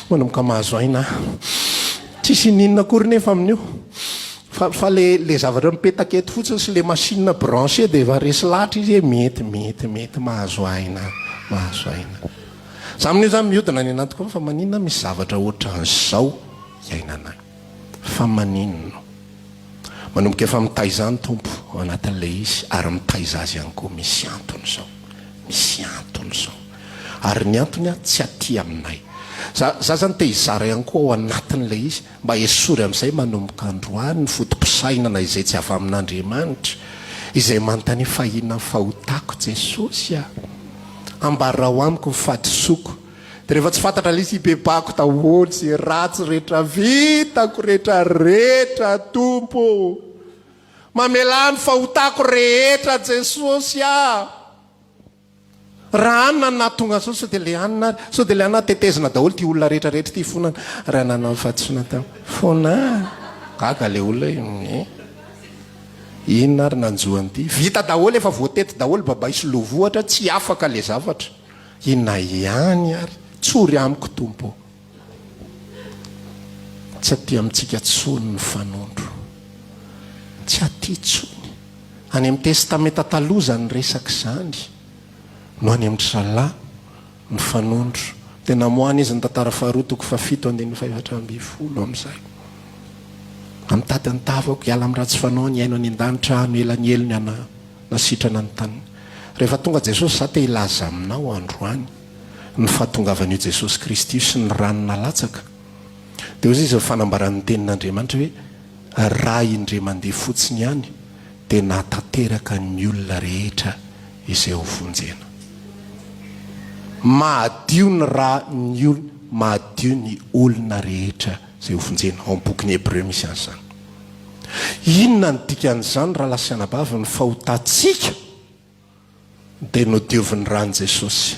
manomboka mahazo aina aho. Tsisy ininona akory nefa amin'io fa fa le le zavatra mipetaka eto fotsiny sy le machine branché dia efa resy lahatra izy hoe mety mety mety mahazo aina aho, mahazo aina. Za amin'io zany mihodina any anatiko ao fa maninona misy zavatra ohatran'izao iainana fa maninona. Manomboka efa mitaiza ny Tompo ao anatin'ilay izy ary mitaiza azy ihany koa. Misy antony izao. Misy antony izao. Ary ny antony an, tsy aty aminay. Za, za zany te hizara ihany koa ao anatin'ilay izy mba esory amin'izay manomboka androany ny foto-pisainana izay tsy avy amin'Andriamanitra, izay manontany hoe fa inona ny fahotako Jesosy a? Ambarao amiko ny fahadisoako. Dia rehefa tsy fantatra ilay izy, hibebahako daholo izay ratsy rehetra vitako rehetra rehetra Tompo ô! Mamelà ny fahotako rehetra Jesosy a! Raha anona no nahatonga an'izao, sao dia ilay anona ary, sao dia ilay anona tetezina daholo ity olona rehetra rehetra ity fona raha nanao fahadisoana tao. Fona! Gaga ilay olona hoe, eh? Inona ary nanjo an'ity? Vita daholo, efa voatety daholo, babay sy lovo ohatra, tsy afaka ilay zavatra. Inona ihany ary? Tsory amiko Tompo ô. Tsy aty amintsika tsony ny fanondro. Tsy aty tsony. Any amin'ny Testamenta Taloha izany resaka izany no any amin-dry zalahy ny fanondro. Dia namoahana izy ny tantara faharoa toko fahafito andininy fahefatra ambinifolo amin'izay. Mitady ny tavako, hiala amin'ny ratsy fanao, ny haino any an-danitra, hamela ny helony ana. Nasitrana ny taniny. Rehefa tonga Jesosy za te hilaza aminao androany ny fahatongavan'io Jesosy Kristy io sy ny rano nalatsaka. Dia hoy izy ny fanambaran'ny tenin'Andriamanitra hoe raha indray mandeha fotsiny ihany dia nahatanteraka ny olona rehetra izay ho vonjena. Mahadio ny ra ny olona mahadio ny olona rehetra izay ho vonjena. Ao amin'ny bokin'ny Hebreo misy an'izany. Inona no dikan'izany rahalahy sy anabavy? Ny fahotantsika dia nodiovin'ny ran'i Jesosy.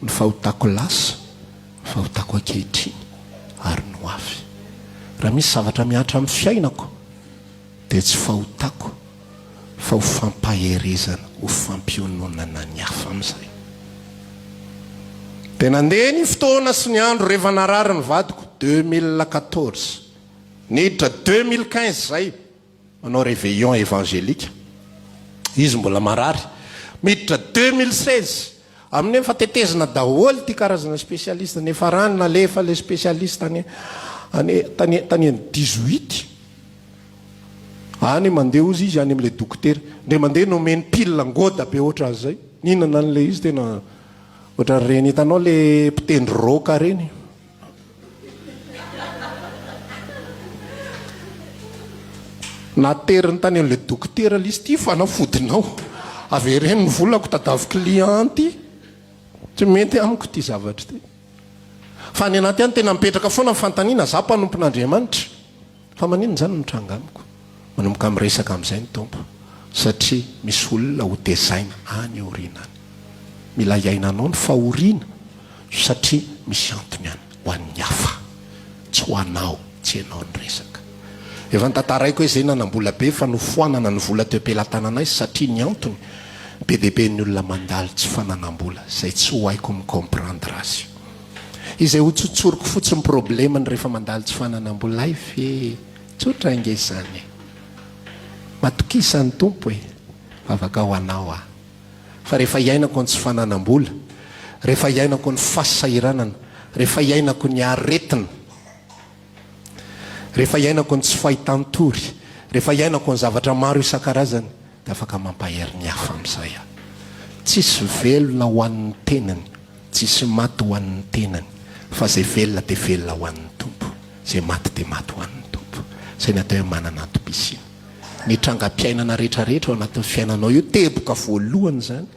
Ny fahotako lasa, ny fahotako ankehitriny ary ny ho avy. Raha misy zavatra mihatra amin'ny fiainako dia tsy fahotako fa ho fampaherezana, ho fampiononana ny hafa amin'izay. Dia nandeha ny fotoana sy ny andro rehefa narary ny vadiko, 2014, niditra 2015 izay, manao réveillon évangélique, izy mbola marary, miditra 2016, Amin'ny efa tetezina daholo ity karazana spécialiste nefa rano nalefa le spécialiste any any tany tany any 18 any mandeha ozy izy any amle dokotera ndre mandeha nomeny pile ngoda be ohatran'izay nihinana an'le izy tena ohatran'ireny hitanao le mpitendry rock reny Nateriny tany amin'ilay dokotera ilay izy, ity fanafodinao, avereno ny volako, tadavo client ity, tsy mety amiko ity zavatra ity. Fa any anaty any tena mipetraka foana ny fanontaniana, za mpanompon'Andriamanitra. Fa maninona izany no mitranga amiko? Manomboka miresaka amin'izay ny Tompo, satria misy olona ho tezaina any aoriana any. Mila iainanao ny fahoriana satria misy antony any ho an'ny hafa, tsy ho anao, tsy ianao ny resaka. Efa notantaraiko hoe izay nanam-bola be fa nofoanana ny vola teo am-pelatananay satria ny antony, be dia be ny olona mandalo tsy fananam-bola, izay tsy ho haiko mi-comprendre azy. Izay ho tsotsoriko fotsiny problème-ny rehefa mandalo tsy fananam-bola hay ve e! Tsotra ange izany e! Matokisa ny Tompo e! Vavaka ho anao aho. Fa rehefa iainako ny tsy fananam-bola, rehefa iainako ny fahasahiranana, rehefa iainako ny aretina, rehefa iainako ny tsy fahitan-tory, rehefa iainako ny zavatra maro isan-karazany, dia afaka mampahery ny hafa amin'izay aho. Tsisy velona ho an'ny tenany, tsisy maty ho an'ny tenany, fa izay velona dia velona ho an'ny Tompo, izay maty dia maty ho an'ny Tompo. Izay ny atao hoe manana antom-pisiana. Ny trangam-piainana rehetrarehetra ao anatin'ny fiainanao io, teboka voalohany izany,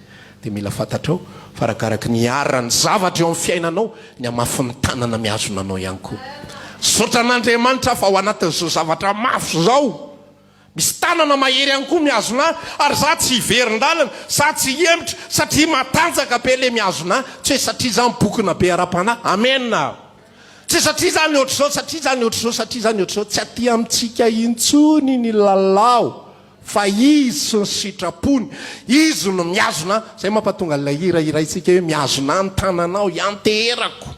dia mila fantatrao fa arakaraky ny iharan'ny zavatra eo amin'ny fiainanao, ny hamafin'ny tanana mihazona anao ihany koa. Misaotra an'Andriamanitra aho fa ao anatin'izao zavatra mafy izao, Misy tanana mahery ihany koa mihazona ahy ary za tsy hiverin-dalana, za tsy hihemotra satria matanjaka be le mihazona ahy, tsy hoe satria za mibokona be ara-panahy, amen! Tsy hoe satria za ny ohatr'izao, satria za ny ohatr'izao, satria za ny ohatr'izao, tsy aty amintsika intsony ny lalao fa Izy sy ny sitrapony, Izy no mihazona ahy, zay mampatonga an'ilay hira hiraintsika hoe mihazona ahy ny tananao, ianteherako.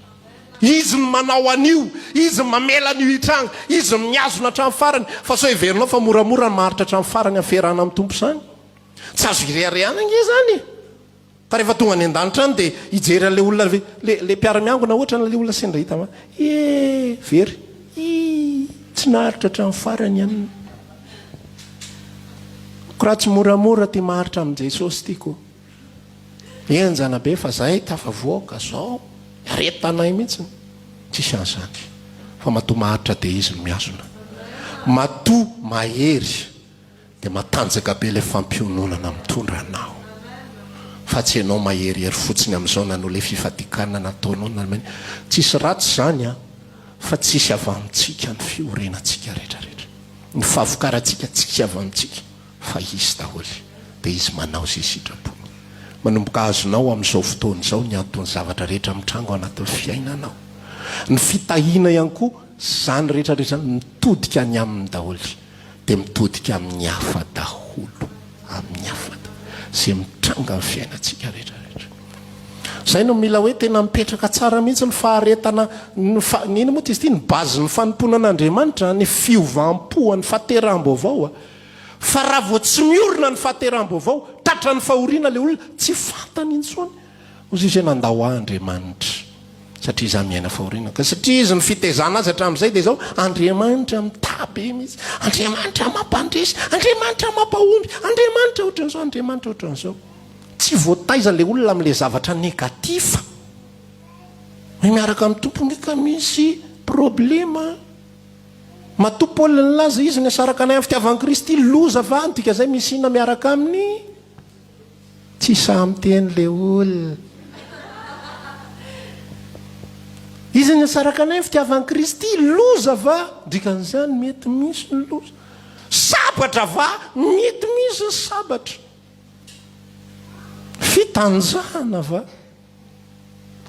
Izy no manao an'io, Izy no mamela an'io hitranga, Izy no mihazona hatramin'ny farany. Fa sao heverinao fa moramora ny maharitra hatramin'ny farany amin'ny fiarahana amin'ny Tompo izany? Tsy azo ireharehana ange izany e! Fa rehefa tonga any an-danitra any dia hijery an'ilay olona ve, le, le mpiara-miangona ohatra na ilay olona sendra hita ma, ee, very, ii, tsy naharitra hatramin'ny farany ihany. Ko raha tsy moramora ity maharitra amin'i Jesosy ity ko. Henjana be fa zay tafavoaka zao aretanay mihitsy tsisy an'izany fa matoa maharitra dia izy no mihazona matoa mahery dia matanjaka be ilay fampiononana mitondra anao fa tsy ianao maherihery fotsiny amin'izao nanao ilay fifadikanana nataonao na tsisy ratsy izany an fa tsisy avy amintsika ny fiorenantsika rehetrarehetra ny fahavokarantsika tsisy avy amintsika fa izy daholo dia izy manao izay sitrapony. Manomboka azonao amin'izao fotoana izao ny anton'ny zavatra rehetra mitranga ao anatin'ny fiainanao. Ny fitahiana ihany koa, izany rehetra rehetra izany mitodika any aminy daholo, dia mitodika amin'ny hafa daholo, amin'ny hafa daholo izay mitranga amin'ny fiainantsika rehetra rehetra. Izay no mila hoe tena mipetraka tsara mihitsy ny faharetana, ny fa, ny inona moa izy ity, ny base-n'ny fanompoana an'Andriamanitra, ny fiovam-po, ny fahateraham-baovao. Fa raha vao tsy miorina ny fahateraham-baovao, tratran'ny fahoriana ilay olona, tsy fantany intsony. Hoy izy hoe nandao ahy Andriamanitra, satria izaho miaina fahoriana. Ka satria izy ny fitaizana azy hatramin'izay dia izao, Andriamanitra mitaha be mihitsy, Andriamanitra mampandresy, Andriamanitra mampahomby, Andriamanitra ohatran'izao, Andriamanitra ohatran'izao. Tsy voataiza ilay olona amin'ilay zavatra négatif. Hoe miaraka amin'ny Tompo nge ka misy problema. Matoa Paoly nilaza izy nisaraka anay amin'ny fitiavan'i Kristy, loza va ny dikazay misy inona miaraka aminy? Tsy sahy miteny le olona. Izy nisaraka anay amin'ny fitiavan'i Kristy, loza va? Dikan'izany mety misy ny loza. Sabatra va? Mety misy ny sabatra. Fitanjahana va?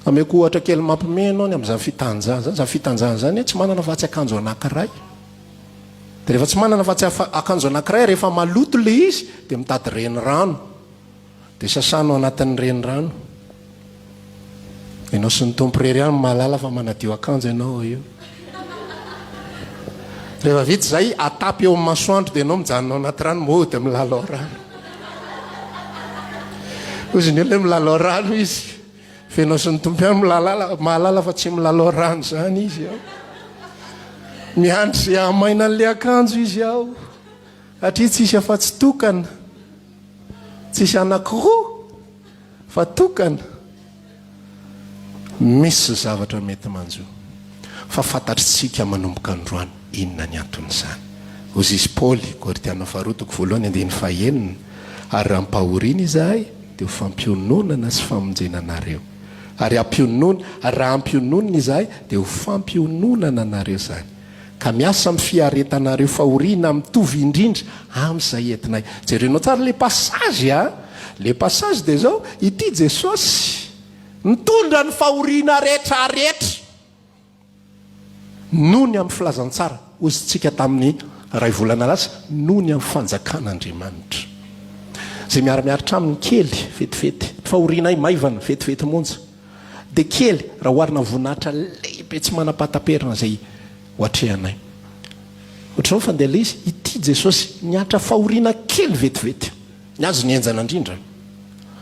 Ameko ohatra kely mampime ianao ny amin'izany fitanjahana izany. Izany fitanjahana izany tsy manana afa-tsy akanjo anankiray. Dia rehefa tsy manana afa-tsy akanjo anankiray, rehefa maloto ilay izy, dia mitady renirano. Dia sasana ao anatin'ny renirano. Ianao sy ny Tompo irery ihany no mahalala fa manadio akanjo ianao ao io. Rehefa vita izay, atapy eo amin'ny masoandro dia ianao mijanona ao anaty rano, mody milalao rano. Hozy ny olona hoe milalao rano izy. Fa ianao sy ny Tompo ihany milalala, mahalala fa tsy milalao rano izany izy ao. Miandry izay hahamaina an'ilay akanjo izy ao. Satria tsisy afa-tsy tokana. Tsisy anankiroa fa tokana. Misy zavatra mety manjo fa fantatritsika manomboka androany inona ny anton'izany. Hozy izy Paoly, Korintiana faharoa toko voalohany andininy fahenina, Ary raha ampahoriana izahay dia ho fampiononana sy famonjena anareo. Ary ampionona, ary raha ampiononina izahay dia ho fampiononana anareo izany. Ka miasa amin'ny fiaretanareo fahoriana mitovy indrindra amin'izay entinay. Jerenao tsara ilay passage a! Ilay passage dia izao, ity Jesosy nitondra ny fahoriana rehetra rehetra noho ny amin'ny filazantsara, hozy tsika tamin'ny iray volana lasa, noho ny amin'ny fanjakan'Andriamanitra. Izay miara-miaritra aminy kely, vetivety, ny fahorianay maivana, vetivety monja. dia kely raha oharina amin'ny voninahitra lehibe tsy manam-pahataperana izay ho atrehanay. Ohatr'izao ny fandeha ilay izy, ity Jesosy niaritra fahoriana kely vetivety. Ny azy ny henjana indrindra.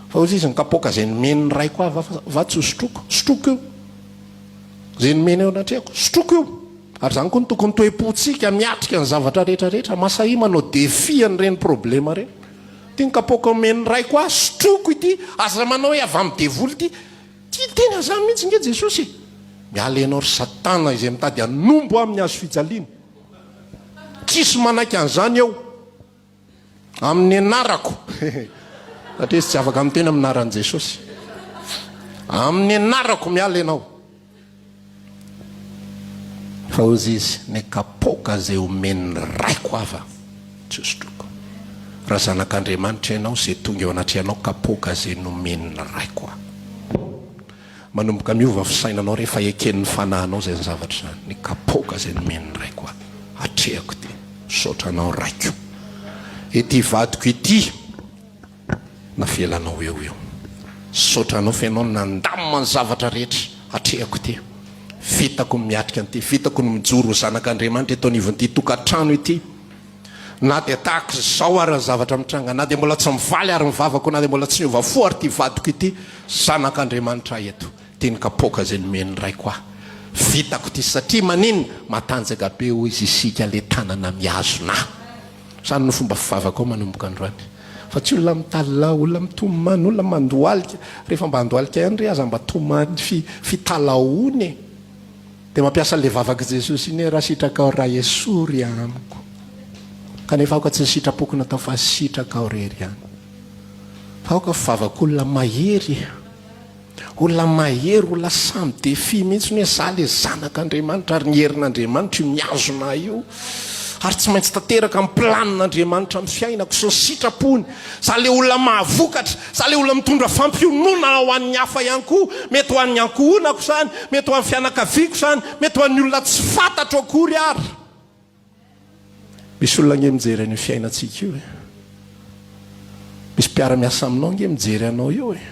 Fa hoy izy, ny kapoaka izay nomen'ny Raiko ahy va, va tsy hosotroiko? Sotroiko io. Izay nomeny eo anatrehako, sotroiko io. Ary izany koa no tokony toe-pontsika miatrika ny zavatra rehetra rehetra. Mahasahy manao défi an'ireny problema ireny. Ity ny kapoaka omen'ny raiko ahy, sotroiko ity, aza manao hoe avy amin'ny devoly ity. Tia niteny an'izany mihitsy nge Jesosy e! Miala ianao ry satana izay mitady hanombo ahy amin'ny hazo fijaliana. Tsisy manaiky an'izany eo. Amin'ny anarako. Satria izy tsy afaka miteny amin'ny anaran'i Jesosy. Amin'ny anarako miala ianao. Fa hozy izy, Ny kapoaka izay omen'ny Raiko ava tsy hosotroiko. Raha zanak'Andriamanitra ianao, izay tonga eo anatrehanao kapoaka izay nomen'ny Raiko ahy. Manomboka miova fisainanao rehefa eken'ny fanahinao izany zavatra izany. Ny kapoaka izay nomen'ny Raiko ahy, atrehako ity. Misaotra anao Raiko. Ity vadiko ity. Navelanao eo io. Misaotra anao fa ianao nandamina ny zavatra rehetra atrehako ity. Vitako ny miatrika an'ity, vitako ny mijoro ho zanak'Andriamanitra eto anivon'ity tokantrano ity. Na dia tahaka izao ary ny zavatra mitranga, na dia mbola tsy mivaly ary ny vavako, na dia mbola tsy niova fo ary ity vadiko ity, zanak'Andriamanitra ahy eto. Ity ny kapoaka izay nomen'ny Raiko ahy. Vitako ity satria maninona? Matanjaka be hoy izy isika le tanana mihazona ahy. Izany no fomba fivavakao manomboka androany. Fa tsy olona mitalaho, olona mitomany, olona mandohalika. Rehefa mba handohalika ihany re aza mba tomany fitalahoana e. Dia mampiasa an'ilay vavak'i Jesosy iny hoe raha sitrakao Ray esory amiko. Kanefa aoka tsy ny sitrapoko no atao fa sitrakao irery ihany. Fa aoka fivavak'olona mahery e. Olona mahery, olona sahy mi-défi mihitsy hoe za le zanak'Andriamanitra ary ny herin'Andriamanitra io mihazona ahy io ary tsy maintsy tanteraka ny planin'Andriamanitra amin'ny fiainako sy ny sitrapony. Za le olona mahavokatra, za le olona mitondra fampiononana ho an'ny hafa ihany koa, mety ho an'ny ankohonako izany, mety ho an'ny fianakaviako izany, mety ho an'ny olona tsy fantatro akory ary. Misy olona ange mijery an'io fiainantsika io e. Misy mpiara-miasa aminao ange mijery anao io e.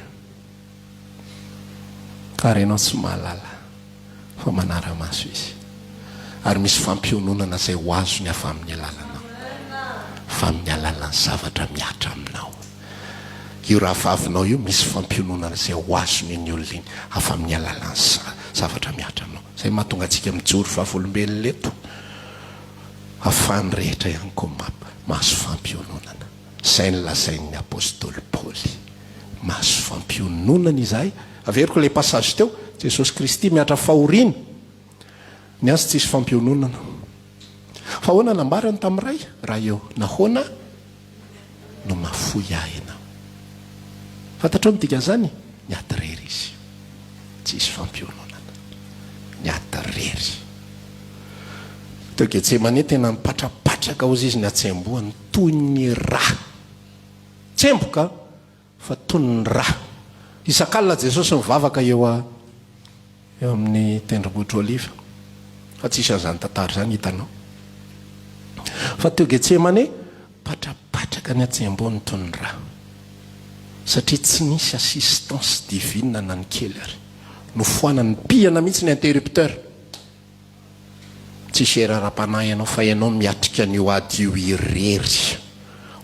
Ary ianao tsy mahalala fa manara-maso izy. Ary misy fampiononana izay ho azony avy amin'ny alalanao. Fa amin'ny alalan'ny zavatra mihatra aminao. Io rahavavinao io misy fampiononana izay ho azony iny olona iny avy amin'ny alalan'ny zavatra mihatra aminao. Izay mahatonga antsika mijoro vavolombelona eto. Ahafahan'ny rehetra ihany koa mahazo fampiononana. Izay no lazain'ny apostoly Paoly. Mahazo fampiononana izahay. Averiko ilay passage teo, Jesosy Kristy mihatra fahoriana. Ny azy tsisy fampiononana. Fa ahoana nambarany tamin'ny Ray? Ray ô, nahoana no mahafoy ahy ianao? Fantatrao ny dikan'izany? Niady irery izy. Tsisy fampiononana. Niady irery. Teo Getsemane tena nipatrapatra. Nipatrapatraka hozy izy ny hatsembohany toy ny rà. Tsemboka fa toy ny rà. Isak'alina Jesosy mivavaka eo a eo amin'ny tendrombohitra Oliva. Fa tsisy an'izany tantara izany hitanao. Fa teo Getsemane, patrapatraka ny hatsembohany toy ny rà. Satria tsy nisy assistance divine na ny kely ary. Nofoanany, nipihana mihitsy ny interrupteur. Tsisy hery ara-panahy ianao fa ianao miatrika an'io ady io irery.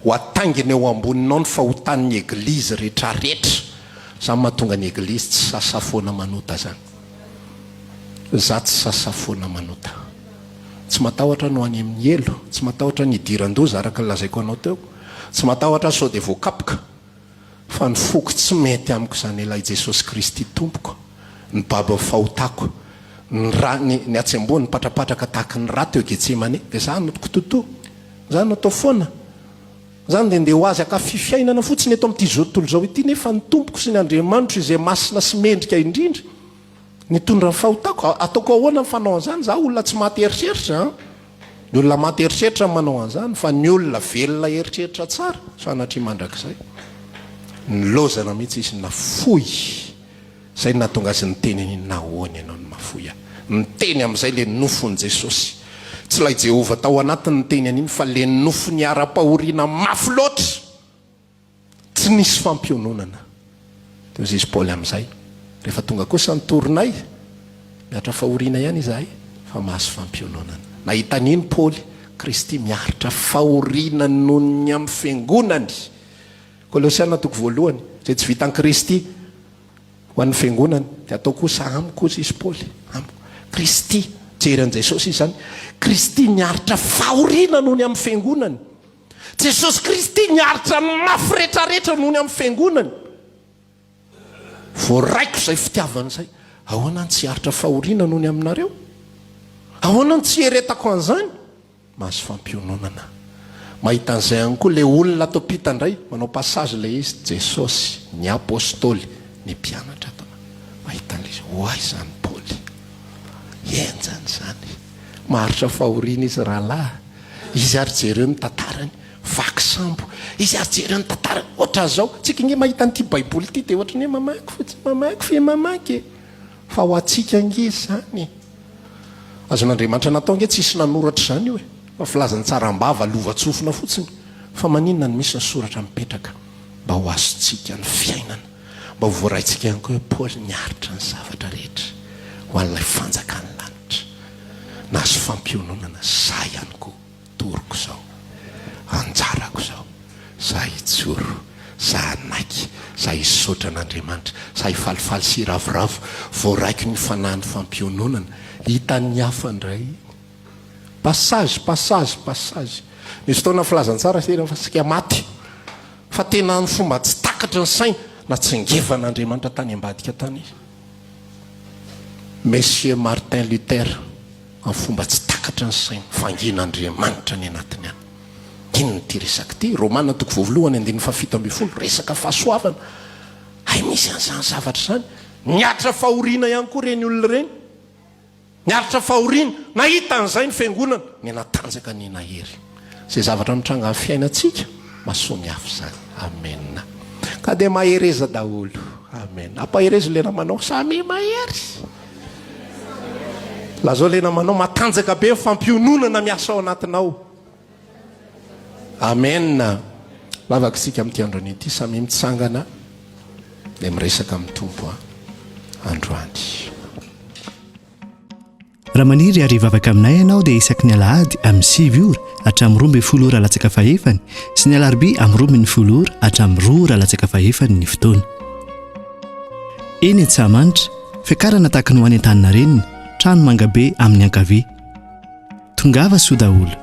Ho ataingina eo amboninao ny fahotan'ny eglizy retraretra. Zany mahatonga ny eglizy tsy sasa foana manota zany. Za tsy sasa foana manota. Tsy matahotra ny ho any amin'ny helo, tsy matahotra ny hidiran-doza araka ny lazaiko anao teo, tsy matahotra sao dia voakapoka. Fa ny foko tsy mety amiko izany ilay Jesosy Kristy Tompoko, nibaby ny fahotako, ny ra, ny, ny hatsembohany nipatrapatraka tahaky ny ra teo Getsemane, dia za no kitoto, za no atao foana, za ndehandeha ho azy hankafy fiainana fotsiny eto amin'ity izao tontolo izao ity, nefa ny Tompoko sy ny Andriamanitro izay masina sy mendrika indrindra, Nitondra ny fahotako. Ataoko ahoana ny fanao an'izany? Za olona tsy maty eritreritra an! Ny olona maty eritreritra no manao an'izany, fa ny olona velona eritreritra tsara, sanatria mandrakizay. Nilaozana mihitsy izy, nafoy. Izay no nahatonga azy niteny an'iny, Nahoana ianao no mahafoy ahy? Niteny amin'izay ilay nofon'i Jesosy. Tsy ilay Jehovah tao anatiny niteny an'iny, fa ilay nofo niharam-pahoriana mafy loatra. Tsy nisy fampiononana. Dia hoy izy Paoly amin'izay, Rehefa tonga kosa ny torinay, miaritra fahoriana ihany izahay, fa mahazo fampiononana. Nahita an'iny Paoly, Kristy miaritra fahoriana noho ny amin'ny Fiangonany. Kolosiana toko voalohany, Izay tsy vitan'i Kristy ho an'ny Fiangonany, dia atao kosa amiko, hoy izy Paoly, amiko. Kristy, jery an'i Jesosy izy izany, Kristy niaritra fahoriana noho ny amin'ny Fiangonany. Jesosy Kristy niaritra ny mafy retraretra noho ny amin'ny Fiangonany. Voaraiko izay fitiavana izay. Ahoana no tsy hiaritra fahoriana noho ny aminareo? Ahoana no tsy hieretako an'izany? Mahazo fampiononana. Mahita an'izay ihany koa ilay olona ato am-pita indray, manao passage ilay izy, Jesosy, ny Apostoly, ny mpianatra ato. Mahita an'ilay izy, ho aiza izany Paoly? Henjana izany. Maharitra fahoriana izy rahalahy. Izy ary jereo ny tantarany, vaky sambo. Izy ary jereo ny tantarany, ohatran'izao. Tsika ange mahita an'ity baiboly ity dia ohatran'ny hoe mamaky fotsiny, mamaky fe mamaky e. Fa ho antsika ange izany e. Azon'Andriamanitra natao ange tsisy nanoratra izany io e. Fa filazantsara am-bava lovantsofina fotsiny. Fa maninona no misy ny soratra mipetraka mba ho azontsika ny fiainana, mba ho voaraintsika ihany koa hoe Paoly niaritra ny zavatra rehetra ho an'ilay fanjakan'ny lanitra. Nahazo fampiononana za ihany koa toroko zao anjarako zao za hijoro za hanaiky za hisaotra an'Andriamanitra za hifalifaly sy hiravoravo voaraiko ny fanahin'ny fampiononana hitan'ny hafa indray passage passage passage nisy fotoana filazantsara tena fa saika maty fa tena amin'ny fomba tsy takatry ny saina natsingevan'Andriamanitra tany ambadika tany izy Monsieur Martin Luther, amin'ny fomba tsy takatry ny saina, vangian'Andriamanitra ny anatiny any. Inona ity resaka ity? Romana toko voalohany andininy faha-17, resaka fahasoavana. Hay misy an'izany zavatra izany. Niaritra fahoriana ihany koa ireny olona ireny. Niaritra fahoriana, nahita an'izay ny fiangonana, nihanatanjaka, nihanahery. Izay zavatra mitranga amin'ny fiainantsika, mahasoa ny hafa izany. Amen. Ka dia mahereza daholo. Amen. Ampaherezo ilay namanao, samia mahery. Lazao ilay namanao, matanjaka be ny fampiononana miasa ao anatinao. Amen. Vavaka isika amin'ity andro anio ity, samia mitsangana dia miresaka amin'ny Tompo androany. Raha maniry ary hivavaka aminay ianao dia isaky ny alahady amin'ny 9 ora hatramin'ny 12 ora latsaka fahefany sy ny alarobia amin'ny 12 ora hatramin'ny 2 ora latsaka fahefany ny fotoana. Eny Antsahamanitra, fiakarana tahaka ny ho any Antaninarenina, trano mangabe amin'ny ankavia. Tongava soa daholo.